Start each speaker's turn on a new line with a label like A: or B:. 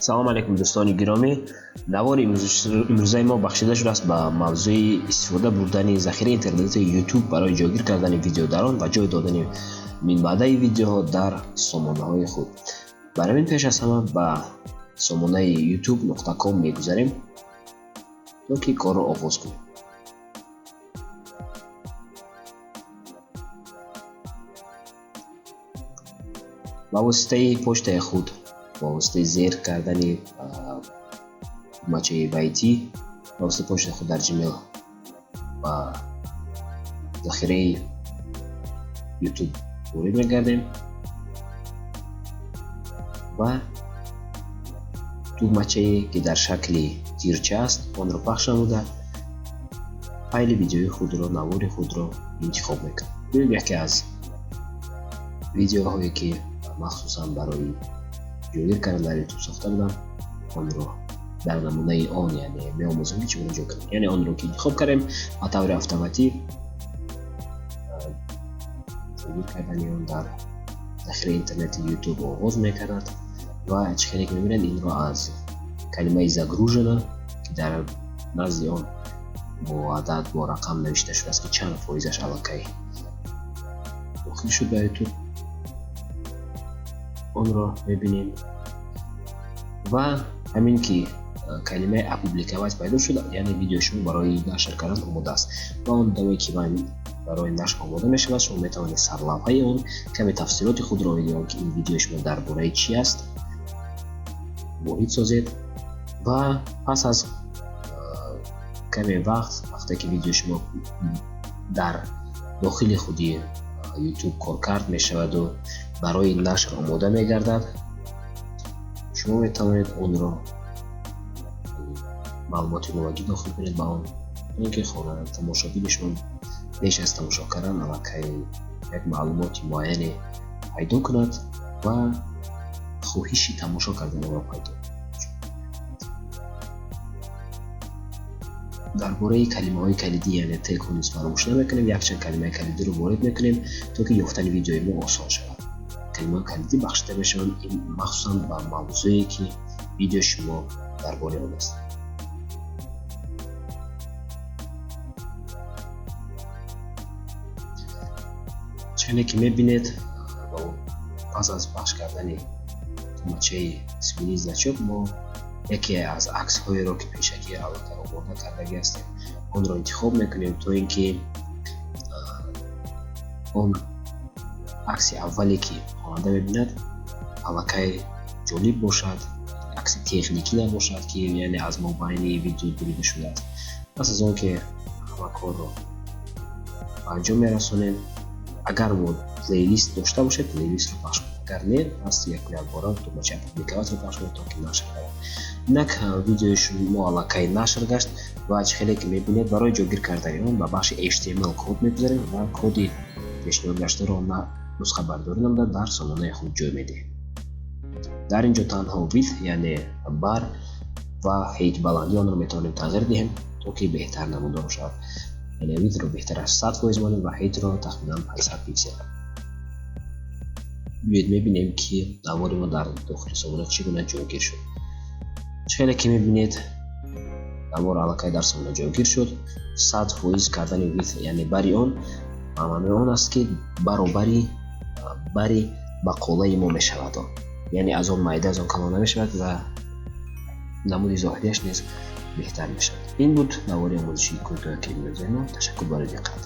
A: Салом алейкум, дӯстони гиромӣ. Навори имрӯзаи мо бахшида шудааст ба мавзӯи истифода бурдани захираи интернети YouTube барои ҷойгир кардани видео дар он ва ҷой додани минбаъдаи видеоҳо дар сомонаҳои худ. Барои ин пеш аз ҳама ба сомонаи youtube.com мегузарем, то ки корро оғоз кунем. Ба воситаи почтаи худ, ба воситаи зер кардани тугмачаи «Войти», ба воситаи почтаи худ дар Gmail ба захираи YouTube ворид мегардем ва тугмачае, ки дар шакли тирча аст, онро пахш намуда, файли видеои худро, навори худро интихоб мекунем. Бинед, яке аз видеоҳое, ки махсусан барои ҷойгир кардан дар YouTube сохта будам, онро дар намунаи он, яъне меомӯзем, ки чӣ гуна ҷой кардем. Яъне онро ки интихоб кардем, ба таври автоматӣ ҷойгир кардани он дар захираи интернети YouTube оғоз мекардад ва чӣ хеле ки мебинед, инро аз калимаи «загружено», ки дар назди он бо адад, бо рақам навишта шудааст, ки чанд фоизаш аллакай дохил шуд ба YouTube, онро мебинем. Ва ҳамин ки калимаи «опубликовать» пайдо шуд, яъне видеои шумо барои нашр кардан омода аст. Ва он даме ки барои нашр омода мешавад, шумо метавонед сарлавҳаи он, каме тафсилоти худро, он ки ин видеои шумо дар бораи чӣ аст, ворид созед. Ва пас аз каме вақт, вақте ки видеои шумо дар дохили худи YouTube коркард мешаваду барои нашр омода мегардад, шумо метавонед онро маълумоти иловагӣ дохил кунед ба он, то ин ки тамошобини шумо пеш аз тамошо кардан аллакай як маълумоти муайяне пайдо кунад ва хоҳиши тамошо кардани онро пайдо. Дар бораи калимаҳои калидӣ, яъне тегҳо низ фаромӯш намекунем. Якчанд калимаи калидиро ворид мекунем, то ки ёфтани видеои мо осон шавад. Калимаҳои калидӣ бахшида мешаванд махсусан ба мавзӯе, ки видеои шумо дар бораи он аст. Чизе ки мебинед, пас аз пахш кардани тугмачаи «Сменить значок» мо яке аз аксҳоеро, ки пешакӣ аллакай омода кардагӣ ҳастем, онро интихоб мекунем, то ин ки он акси аввале, ки хонанда мебинад, аллакай ҷолиб бошад, акси техникӣ набошад, ки яъне аз мобайни видео бурида шудааст. Пас аз он ки ҳама корро ба анҷом мерасонем, агар мо плейлист дошта бошед, плейлистро пахш кунед, агар не, пас якбора тугмачаи «Опубликовать»-ро пахш кунед, то ки нашр шавад. Инак видеои шумо аллакай нашр гашт ва чӣ хеле ки мебинед, барои ҷойгир кардани он ба бахши HTML код мегузарем ва коди пешниҳод гаштаро нусхабардорӣ намуда, дар сомонаи худ ҷой медиҳем. Дар ин ҷо танҳо width, яъне бар, ва height, баландии онро метавонем тағйир диҳем, то ки беҳтар намудор шавад. Яъне width-ро беҳтар аст 100% монем ва height-ро тахминан 500 пиксел. Биёед мебинем, ки навори мо дар дохили сомона чӣ гуна ҷойгир шуд. Чӣ хеле ки мебинед, навор аллакай дар сомона ҷойгир шуд. 100% кардани width, яъне бари он, ба маънои он аст, ки баробари бари мақолаи мо мешавад он, яъне аз он майда, аз он калон намешавад ва намуди зоҳириаш низ беҳтар мешавад. Ин буд навори омӯзишии кӯтоҳи имрӯзаи мо. Ташаккур барои диққат.